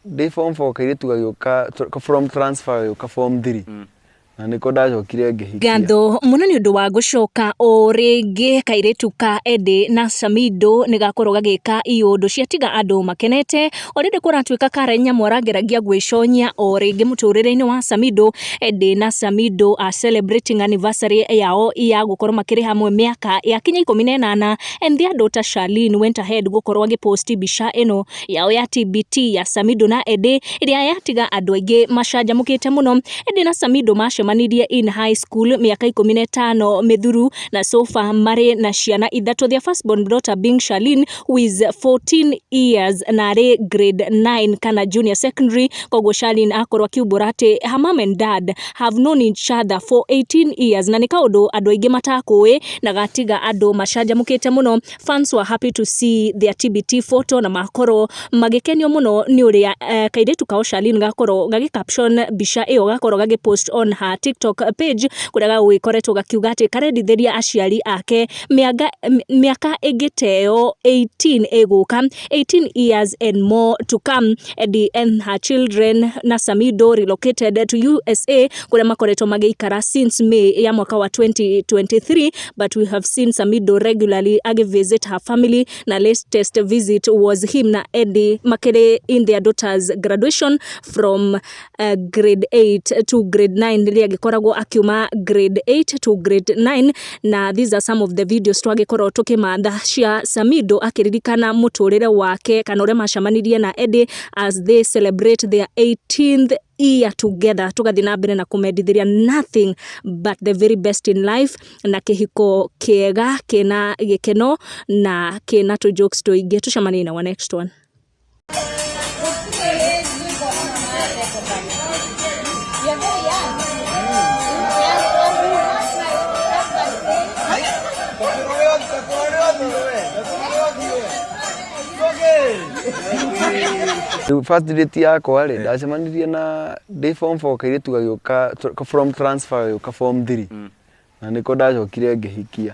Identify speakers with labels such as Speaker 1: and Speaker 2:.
Speaker 1: Ndĩ form 4 kairĩtu gagĩũka from transfer gagĩũka form 3 na nĩko ndacokire ngĩhikia.
Speaker 2: Ngatho mũno nĩ ũndũ wa gũcoka o rĩngĩ. Kairĩtu ka Eddie na Samido nĩ gakorwo gagĩka iũndũ ciatiga andũ makenete. Already kũratuĩka Karen Nyamu arageragia gwĩconya o rĩngĩ mũtũrĩre-inĩ wa Samido. Eddie na Samido are celebrating anniversary yao ya gũkorwo makĩrĩ hamwe mĩaka yakinya 18, and their daughter Charlene went ahead gũkorwo agĩposti mbica ĩno yao ya TBT ya Samido na Eddie, ĩrĩa yatiga andũ aingĩ macanjamũkĩte mũno. Eddie na Samido macemanirie in high school mĩaka 15 mĩthuru, na so far marĩ na ciana ithatũ, their first born daughter being Charlene, who is 14 years na arĩ grade 9 kana junior secondary. Koguo Charlene akorwo akiumbũra atĩ her mom and dad have known each other for 18 years, na nĩ kaũndũ andũ aingĩ matakũĩ na gatiga andũ macanjamũkĩte mũno. Fans were happy to see their TBT photo na makorwo magĩkenio mũno nĩ ũrĩa kairĩtu kao Charlene gakorwo gagĩ caption mbica ĩyo, gakorwo gagĩ post on her TikTok page, kũrĩa gagũgĩkoretwo gakiuga atĩ karendithĩria aciari ake mĩaka ĩngĩ ta ĩyo 18 ĩgũka, 18 years and more to come. Eddie and her children na Samido relocated to USA, kũrĩa makoretwo magĩikara since May ya mwaka wa 2023, but we have seen Samido regularly visit her family, na latest visit was him na Eddie makĩrĩ in their daughter's graduation from grade 8 to grade 9, rĩrĩa agĩkoragwo akiuma grade 8 to grade 9. Na these are some of the videos twagĩkorwo tũkĩmatha cia Samido akĩririkana mũtũrĩre wake kana ũrĩa macemanirie na Eddie as they celebrate their 18th year together. Tũgathiĩ na mbere na kũmendithĩria nothing but the very best in life na kĩhiko kĩega kĩna gĩkeno na kĩna tũ jokes tũingĩ. Tũcemanie na wa next one.
Speaker 3: You're very young. Young, young, that's my age.
Speaker 1: Rĩu first date yakwa rĩ, ndacemanirie na ndĩ form 4 kairĩtu gagĩũka from transfer gagĩũka form 3 na nĩko ndacokire ngĩhikia.